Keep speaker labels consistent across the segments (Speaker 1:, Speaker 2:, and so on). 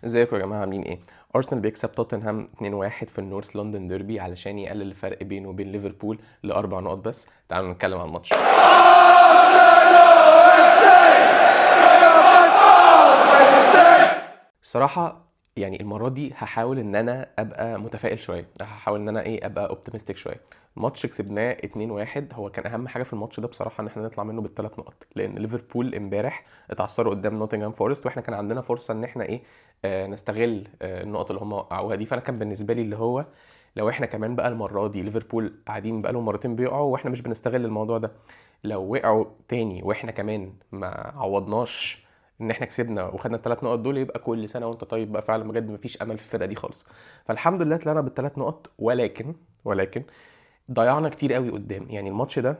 Speaker 1: ازيكم يا جماعه؟ عاملين ايه؟ ارسنال بيكسب توتنهام 2-1 في ال North London derby علشان يقلل الفرق بينه وبين ليفربول لاربع نقط بس. تعالوا نتكلم عن الماتش. الصراحة يعني المرة دي هحاول ان انا ابقى متفائل شويه، هحاول ان انا ايه ابقى optimistic شويه. الماتش كسبناه 2-1. هو كان اهم حاجة في الماتش ده بصراحة ان احنا نطلع منه بالثلاث نقط، لان ليفربول امبارح اتعثروا قدام نوتنغهام فورست، واحنا كان عندنا فرصة ان احنا ايه نستغل النقط اللي هم وقعوها دي. فانا كان بالنسبة لي اللي هو لو احنا كمان بقى المرة دي، ليفربول قاعدين بقى لهم مرتين بيقعوا واحنا مش بنستغل الموضوع ده، لو وقعوا تاني واحنا كمان ما عوضناش ان احنا كسبنا وخدنا الثلاث نقط دول، يبقى كل سنة وانت طيب بقى، فعلا بجد مفيش امل في الفرقة دي خالص. فالحمد لله طلعنا بالثلاث نقط، ولكن ضيعنا كتير قوي قدام. يعني الماتش ده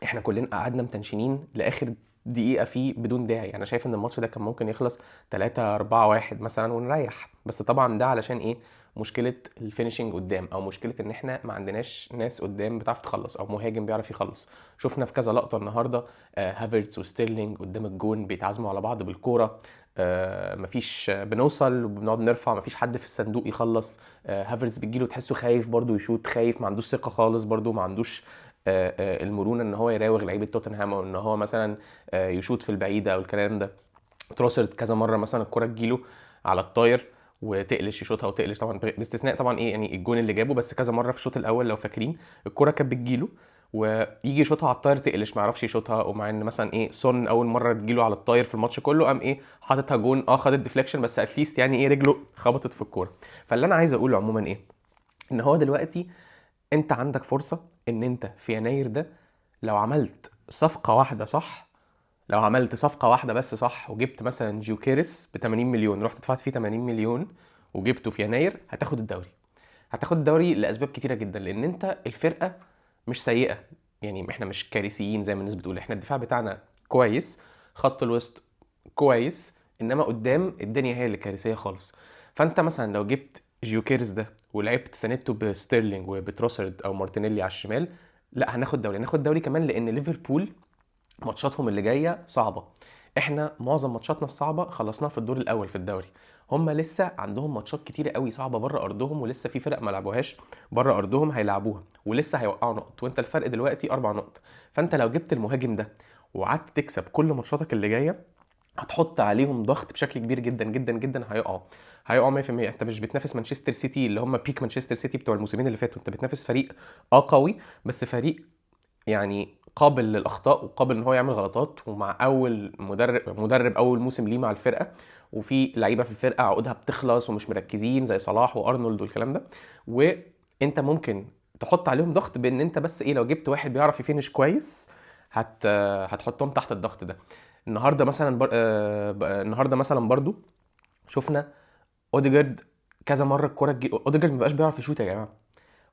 Speaker 1: احنا كلنا قعدنا متنشنين لاخر دقيقة فيه بدون داعي. انا شايف ان الماتش ده كان ممكن يخلص 3 4 1 مثلا ونريح، بس طبعا ده علشان ايه؟ مشكلة ال finishing قدام، او مشكلة ان احنا ما عندناش ناس قدام بتعرف تخلص او مهاجم بيعرف يخلص. شفنا في كذا لقطة النهارده هافرتز وستيرلينج قدام الجون بيتعازموا على بعض بالكوره، مفيش، بنوصل وبنقعد نرفع، مفيش حد في الصندوق يخلص. هافرتز بتجيله تحسه خايف برضو يشوت، خايف، ما عندوش ثقة خالص، برضو ما عندوش المرونة ان هو يراوغ لعيبة توتنهام، او ان هو مثلا يشوت في البعيدة او الكلام ده. تروسرد كذا مرة مثلا الكره تجيله على الطاير وتقلش، يشوطها وتقلش، طبعا باستثناء طبعا ايه يعني الجون اللي جابه، بس كذا مرة في الشوط الاول لو فاكرين الكره كانت بتجيله ويجي يشوطها على الطاير تقلش، ما يعرفش يشوطها. ومع ان مثلا ايه سون اول مرة تجيله على الطاير في الماتش كله قام ايه حاططها جون، خدت deflection بس at least يعني ايه رجله خبطت في الكورة. فاللي انا عايز اقوله عموما ايه، ان هو دلوقتي انت عندك فرصة ان انت في يناير ده لو عملت صفقة واحدة صح، لو عملت صفقة واحدة بس صح وجبت مثلا جيوكيرس ب 80 مليون، رحت دفعت فيه 80 مليون وجبته في يناير، هتاخد الدوري. هتاخد الدوري لاسباب كتيرة جدا، لان انت الفرقة مش سيئه، يعني احنا مش كارثيين زي ما الناس بتقول، احنا الدفاع بتاعنا كويس، خط الوسط كويس، انما قدام الدنيا هي اللي كارثية خالص. فانت مثلا لو جبت جيوكيرس ده ولعبت سندته بستيرلينج وبتروسرد او مارتينيلي على الشمال، لا هناخد دوري. هناخد دوري كمان لان ليفربول ماتشاتهم اللي جاية صعبة، احنا معظم ماتشاتنا الصعبة خلصناها في الدور الاول في الدوري، هم لسه عندهم ماتشات كتيرة قوي صعبة بره ارضهم، ولسه في فرق ما لعبوهاش بره ارضهم هيلعبوها ولسه هيوقعوا نقط، وانت الفرق دلوقتي 4 نقط. فانت لو جبت المهاجم ده وقعدت تكسب كل ماتشاتك اللي جاية هتحط عليهم ضغط بشكل كبير جدا جدا جدا، هيقعوا 100%. انت مش بتنافس مانشستر سيتي اللي هم peak مانشستر سيتي بتوع الموسمين اللي فاتوا، انت بتنافس فريق قوي، بس فريق يعني قابل للاخطاء وقابل ان هو يعمل غلطات، ومع اول مدرب اول موسم ليه مع الفرقة، وفي لعيبة في الفرقة عقودها بتخلص ومش مركزين زي صلاح وارنولد والكلام ده. وانت ممكن تحط عليهم ضغط بان انت بس ايه لو جبت واحد بيعرف ي finish كويس هتحطهم تحت الضغط ده. النهارده مثلا النهارده مثلا برضو شفنا اوديجارد كذا مرة الكورة اوديجارد ما بقاش بيعرف يشوت يا جماعة.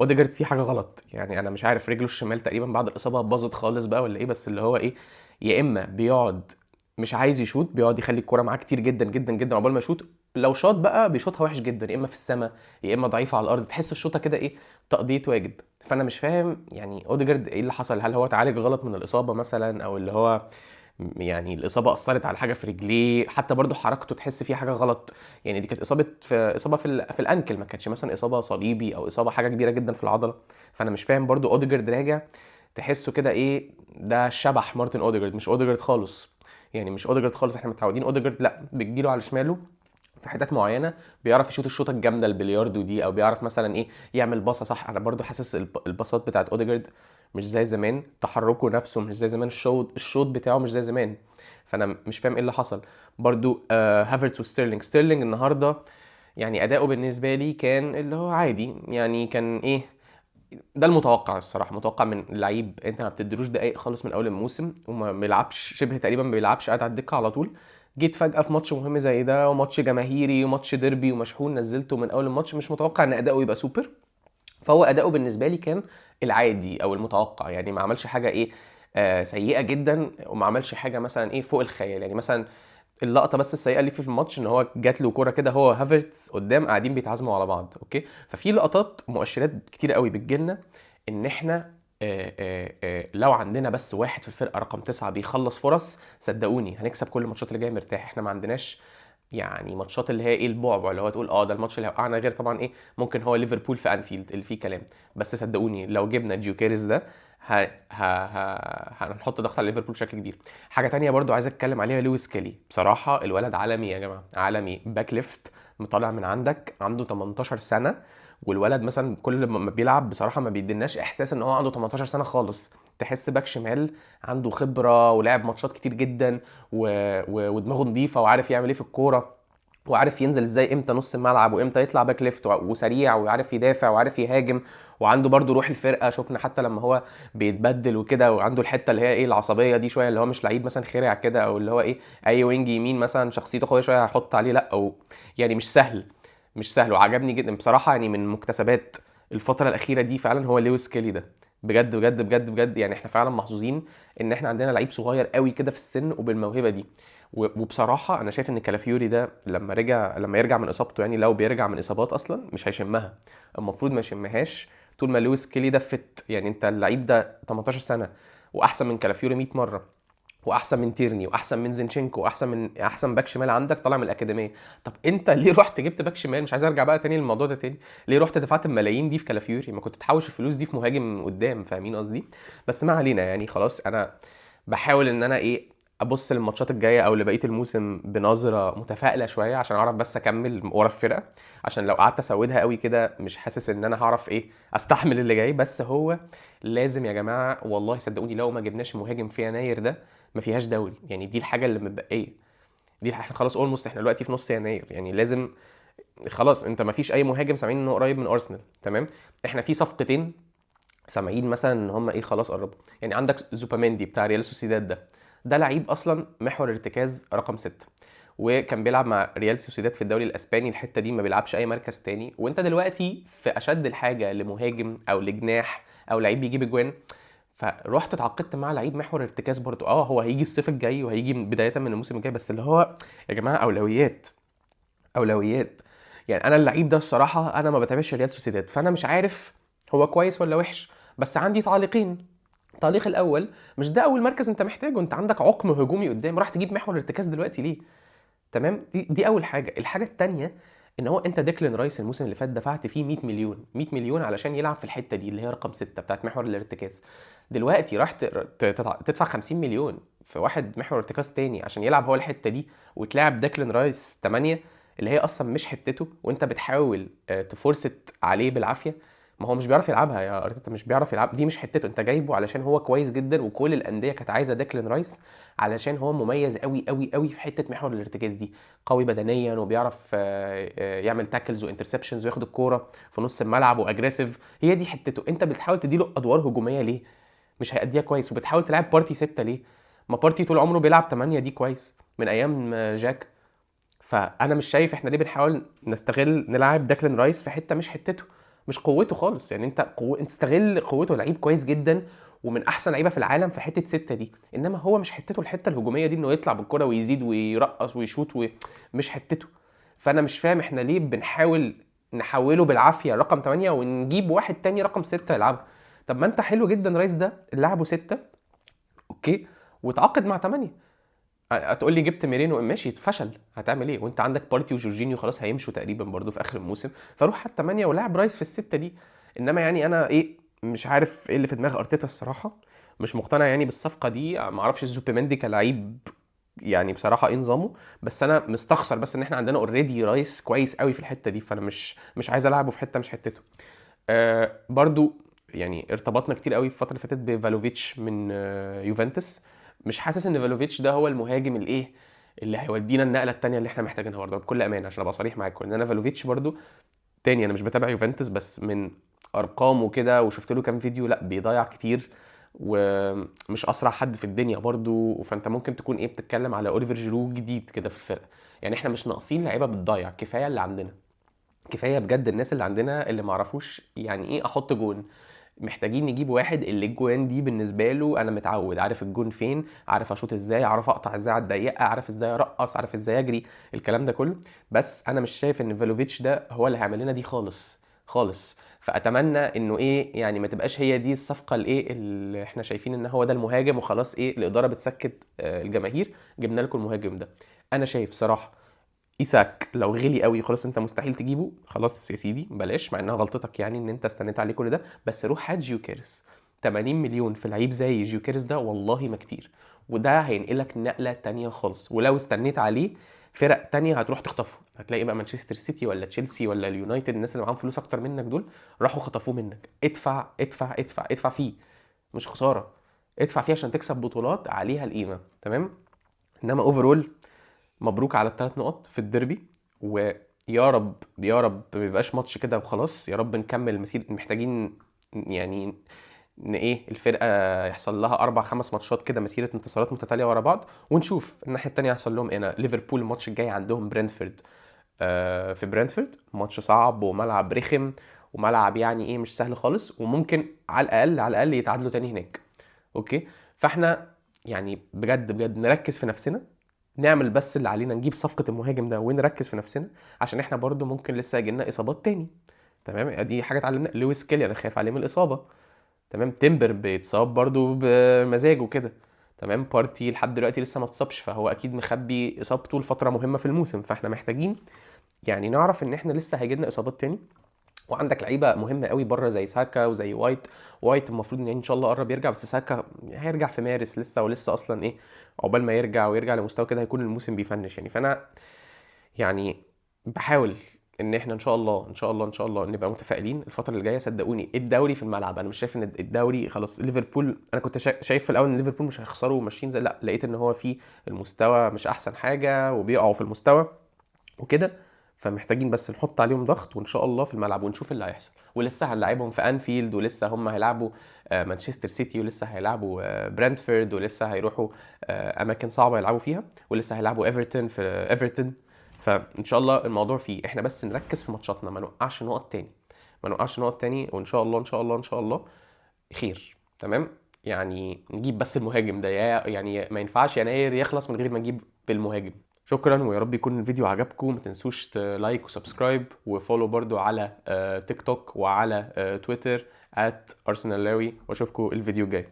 Speaker 1: اوديجارد فيه حاجة غلط، يعني انا مش عارف رجله الشمال تقريبا بعد الاصابة باظت خالص بقى ولا ايه، بس اللي هو ايه يا اما بيقعد مش عايز يشوت، بيقعد يخلي الكورة معاه كتير جدا جدا جدا عقبال ما يشوت، لو شاط بقى بيشوطها وحش جدا، يا اما في السماء يا اما ضعيفة على الارض، تحس الشوطه كده ايه تقضيه واجب. فانا مش فاهم يعني اوديجارد ايه اللي حصل، هل هو اتعالج غلط من الاصابة مثلا، او اللي هو يعني الاصابة اثرت على حاجة في رجليه، حتى برضو حركته تحس فيها حاجة غلط. يعني دي كانت اصابه في ال ankle، ما كانتش مثلا اصابه صليبي او اصابه حاجة كبيرة جدا في العضلة. فانا مش فاهم برضو اوديجارد راجع تحسه كده ايه ده، شبح مارتن اوديجارد، مش اوديجارد خالص، يعني مش اوديجارد خالص. احنا متعودين اوديجارد لا بتجيله على شماله في حتات معينة بيعرف يشوط الشوطه الجامدة البلياردو دي، او بيعرف مثلا ايه يعمل باصة صح. انا برضو حاسس الباصات بتاعت اوديجارد مش زي زمان، تحركه نفسه مش زي زمان، الشوط بتاعه مش زي زمان. فانا مش فاهم ايه اللي حصل برضو. هافرتز وستيرلينج، ستيرلينج النهارده يعني اداؤه بالنسبة لي كان اللي هو عادي، يعني كان ايه ده المتوقع الصراحة، متوقع من لعيب انت ما بتديلوش دقايق خالص من اول الموسم وما بيلعبش، شبه تقريبا ما بيلعبش، قاعد على الدكة على طول. جيت فجاة في ماتش مهم زي ده وماتش جماهيري وماتش ديربي ومشحون، نزلته من اول الماتش، مش متوقع ان اداؤه يبقى سوبر. فهو اداؤه بالنسبة لي كان العادي او المتوقع، يعني ما عملش حاجة ايه سيئه جدا، وما عملش حاجة مثلا ايه فوق الخيال. يعني مثلا اللقطة بس السيئة اللي في الماتش ان هو جات له كورة كده هو هافرتز قدام قاعدين بيتعازموا على بعض، okay. ففي لقطات مؤشرات كتير قوي بتجيلنا ان احنا لو عندنا بس واحد في الفرقة رقم 9 بيخلص فرص، صدقوني هنكسب كل الماتشات اللي جاية مرتاح. احنا ما عندناش يعني ماتشات اللي هي ايه البعبع، اللي هو تقول ده الماتش اللي هيوقعنا، غير طبعا ايه ممكن هو ليفربول في انفيلد اللي فيه كلام. بس صدقوني لو جبنا جيوكيريز ده هنحط ضغط على ليفربول بشكل كبير. حاجة تانية برضو عايز اتكلم عليها، لويس كيلي بصراحة الولد عالمي يا جماعة، عالمي. back left مطالع من عندك، عنده 18 سنة، والولد مثلا كل ما بيلعب بصراحة ما بيديناش احساس ان هو عنده 18 سنة خالص. تحس back شمال عنده خبره ولعب ماتشات كتير جدا ودماغه نظيفة وعارف يعمل ايه في الكورة، وعارف ينزل ازاي امتى نص الملعب وامتى يطلع back left، وسريع وعارف يدافع وعارف يهاجم، وعنده برده روح الفرقة. شفنا حتى لما هو بيتبدل وكده، وعنده الحتة اللي هي ايه العصبية دي شوية، اللي هو مش لعيب مثلا خرع كده، او اللي هو ايه اي wing يمين مثلا شخصيته قوية شوية هيحط عليه، لا او يعني مش سهل، مش سهل. وعجبني جدا بصراحة، يعني من مكتسبات الفترة الاخيرة دي فعلا هو لويس كيلي ده، بجد بجد بجد بجد. يعني احنا فعلا محظوظين ان احنا عندنا لعيب صغير قوي كده في السن وبالموهبه دي. وبصراحة انا شايف ان كالافيوري ده لما يرجع من اصابته، يعني لو بيرجع من اصابات اصلا مش هيشمها، المفروض ما يشمهاش طول ما لويس كيلي ده fit. يعني انت اللعيب ده 18 سنة واحسن من كالافيوري 100 مرة، واحسن من تيرني، واحسن من زينشينكو، واحسن من احسن back شمال عندك طالع من الاكاديمية. طب انت ليه رحت جبت back شمال؟ مش عايز ارجع بقى تاني للموضوع ده تاني. ليه رحت دفعت الملايين دي في كالافيوري؟ ما كنت تحوش الفلوس دي في مهاجم قدام، فاهمين قصدي؟ بس ما علينا، يعني خلاص انا بحاول ان انا ايه ابص للماتشات الجاية او لبقية الموسم بنظره متفائلة شوية، عشان اعرف بس اكمل ورا الفرقة، عشان لو قعدت اسودها قوي كده مش حاسس ان انا هعرف ايه استحمل اللي جاي. بس هو لازم يا جماعة والله صدقوني لو ما جبناش مهاجم في يناير ده ما فيهاش دوري. يعني دي الحاجة اللي متبقيه دي، احنا خلاص almost احنا دلوقتي في نص يناير، يعني لازم خلاص. انت ما فيش اي مهاجم سامعين انه قريب من ارسنال، تمام؟ احنا في صفقتين سامعين مثلا ان هم ايه خلاص قربوا. يعني عندك زوباميندي بتاع ريال سوسيداد ده لعيب اصلا محور ارتكاز رقم 6، وكان بيلعب مع ريال سوسيداد في الدوري الاسباني، الحتة دي ما بيلعبش اي مركز تاني. وانت دلوقتي في اشد الحاجة لمهاجم او لجناح او لعيب بيجيب اجوان، فروحت اتعاقدت مع لعيب محور ارتكاز برضو. هو هيجي الصيف الجاي وهيجي بداية من الموسم الجاي، بس اللي هو يا جماعة اولويات، اولويات. يعني انا اللعيب ده الصراحة انا ما بتابعش ريال سوسيداد، فانا مش عارف هو كويس ولا وحش، بس عندي تعليقين. التعليق الاول، مش ده اول مركز انت محتاجه، انت عندك عقم هجومي قدام، راح تجيب محور ارتكاز دلوقتي ليه؟ تمام؟ دي اول حاجة. الحاجة الثانية ان هو انت ديكلان رايس الموسم اللي فات دفعت فيه 100 مليون، 100 مليون علشان يلعب في الحتة دي اللي هي رقم 6 بتاعت محور الارتكاز. دلوقتي راح تدفع 50 مليون في واحد محور ارتكاز تاني عشان يلعب هو الحتة دي، وتلعب ديكلان رايس 8 اللي هي اصلا مش حتته، وانت بتحاول ت force عليه بالعافية. ما هو مش بيعرف يلعبها يا ارتيتا، مش بيعرف يلعب، دي مش حتته. انت جايبه علشان هو كويس جدا، وكل الاندية كانت عايزه ديكلان رايس علشان هو مميز قوي قوي قوي في حتة محور الارتكاز دي، قوي بدنيا وبيعرف يعمل tackles و interceptions وياخد الكورة في نص الملعب و aggressive، هي دي حتته. انت بتحاول تديله ادوار هجومية ليه؟ مش هيأديها كويس. وبتحاول تلعب بارتي 6 ليه؟ ما بارتي طول عمره بيلعب 8 دي كويس من ايام جاك. فانا مش شايف احنا ليه بنحاول نستغل نلعب ديكلان رايس في حتة مش حتته، مش قوته خالص. يعني انت استغل قوته، لعيب كويس جدا ومن احسن لعيبة في العالم في حتة 6 دي، انما هو مش حتته الحتة الهجومية دي، انه يطلع بالكرة ويزيد ويرقص ويشوط مش حتته. فانا مش فاهم احنا ليه بنحاول نحوله بالعافية رقم 8 ونجيب واحد تاني رقم 6 يلعبها. طب ما انت حلو جدا رايس ده لعبه 6 okay، وتعاقد مع 8. هتقول لي جبت ميرينو ماشي فشل، هتعمل ايه وانت عندك بارتي وجورجينيو خلاص هيمشوا تقريبا برضو في اخر الموسم، فروح حتى 8 ولاعب رايس في ال6 دي. انما يعني انا ايه مش عارف ايه اللي في دماغ ارتيتا الصراحة، مش مقتنع يعني بالصفقه دي. ما اعرفش زوبيمندي كلاعب يعني بصراحة ايه نظامه، بس انا مستخسر بس ان احنا عندنا already رايس كويس قوي في الحتة دي، فانا مش عايز العبه في حتة مش حتته. برضو يعني ارتبطنا كتير قوي في الفترة اللي فاتت بفالوفيتش من يوفنتوس. مش حاسس ان فالوفيتش ده هو المهاجم الايه اللي هيودينا النقلة الثانية اللي احنا محتاجينها برضه، بكل امانه عشان ابقى صريح معاكم. ان انا فالوفيتش برضه تاني انا مش بتابع يوفنتوس، بس من ارقامه كده وشفت له كام فيديو، لا بيضيع كتير ومش اسرع حد في الدنيا برضو. فانت ممكن تكون ايه بتتكلم على اوليفر جيرو جديد كده في الفرقة. يعني احنا مش ناقصين لعيبة بتضيع، كفاية اللي عندنا، كفاية بجد الناس اللي عندنا اللي معرفوش يعني ايه احط جون. محتاجين نجيب واحد اللي الجوان دي بالنسبة له انا متعود، عارف الجون فين، عارف اشوط ازاي، عارف اقطع ازاي على الضيقه، عارف ازاي ارقص، عارف ازاي اجري، الكلام ده كله. بس انا مش شايف ان فالوفيتش ده هو اللي هيعمل لنا دي خالص خالص. فاتمنى انه ايه يعني ما تبقاش هي دي الصفقة الايه اللي احنا شايفين ان هو ده المهاجم وخلاص، ايه الادارة بتسكت الجماهير، جبنا لكم المهاجم ده. انا شايف صراحة ايساك لو غلي قوي خلاص انت مستحيل تجيبه، خلاص يا سيدي بلاش، مع انها غلطتك يعني ان انت استنيت عليه كل ده، بس روح هات جيوكيرس. 80 مليون في لعيب زي جيوكيرس ده والله ما كتير، وده هينقلك نقله تانية خالص. ولو استنيت عليه فرق تانية هتروح تخطفه، هتلاقي بقى مانشستر سيتي ولا تشيلسي ولا اليونايتد، الناس اللي معاهم فلوس اكتر منك دول راحوا خطفوه منك. ادفع ادفع ادفع ادفع فيه، مش خسارة، ادفع فيه عشان تكسب بطولات عليها القيمة. تمام. انما overall مبروك على الثلاث نقط في الديربي، ويا رب يا رب ما يبقاش ماتش كده وخلاص، يا رب نكمل مسير. محتاجين يعني ان ايه الفرقة يحصل لها اربع خمس ماتشات كده مسيره انتصارات متتالية ورا بعض، ونشوف الناحية التانية يحصل لهم ايه. أنا ليفربول الماتش الجاي عندهم برينتفورد، في برينتفورد ماتش صعب وملعب رخم وملعب يعني ايه مش سهل خالص، وممكن على الاقل على الاقل يتعادلوا تاني هناك. okay، فاحنا يعني بجد بجد نركز في نفسنا، نعمل بس اللي علينا، نجيب صفقة المهاجم ده ونركز في نفسنا، عشان احنا برضو ممكن لسه يجيلنا اصابات تاني. تمام، دي حاجة اتعلمنا. لويس كيلي انا خايف عليه من الاصابة. تمام، تيمبر بيتصاب برضو بمزاجه كده. تمام، بارتي لحد دلوقتي لسه ما اتصابش، فهو اكيد مخبي اصابته لفترة مهمة في الموسم. فاحنا محتاجين يعني نعرف ان احنا لسه هيجيلنا اصابات تاني، وعندك لعيبة مهمة قوي بره زي ساكا وزي وايت. وايت المفروض ان ان شاء الله قرب يرجع، بس ساكا هيرجع في مارس لسه، ولسه اصلا ايه عقبال ما يرجع ويرجع لمستوى كده هيكون الموسم بيفنش يعني. فانا يعني بحاول ان احنا ان شاء الله ان شاء الله ان شاء الله نبقى متفائلين الفترة اللي جاية. صدقوني الدوري في الملعب، انا مش شايف ان الدوري خلاص. ليفربول انا كنت شايف في الاول ان ليفربول مش هيخسروا وماشيين زي، لا لقيت ان هو في المستوى مش احسن حاجة وبيقعوا في المستوى وكده، فمحتاجين بس نحط عليهم ضغط وان شاء الله في الملعب ونشوف اللي هيحصل. ولسه هنلاعبهم في انفيلد، ولسه هم هيلعبوا مانشستر سيتي، ولسه هيلعبوا برنتفورد، ولسه هيروحوا اماكن صعبة يلعبوا فيها، ولسه هيلعبوا ايفرتون في ايفرتون. فان شاء الله الموضوع فيه احنا بس نركز في ماتشاتنا، ما نوقعش نقط تاني، ما نوقعش نقط تاني، وان شاء الله ان شاء الله ان شاء الله خير. تمام، يعني نجيب بس المهاجم ده، يعني ما ينفعش يناير يخلص من غير ما نجيب بالمهاجم. شكرا، ويا رب يكون الفيديو عجبكم. ما تنسوش like و subscribe و follow برضو على تيك توك وعلى تويتر @ارسنالاوي، واشوفكم الفيديو الجاي.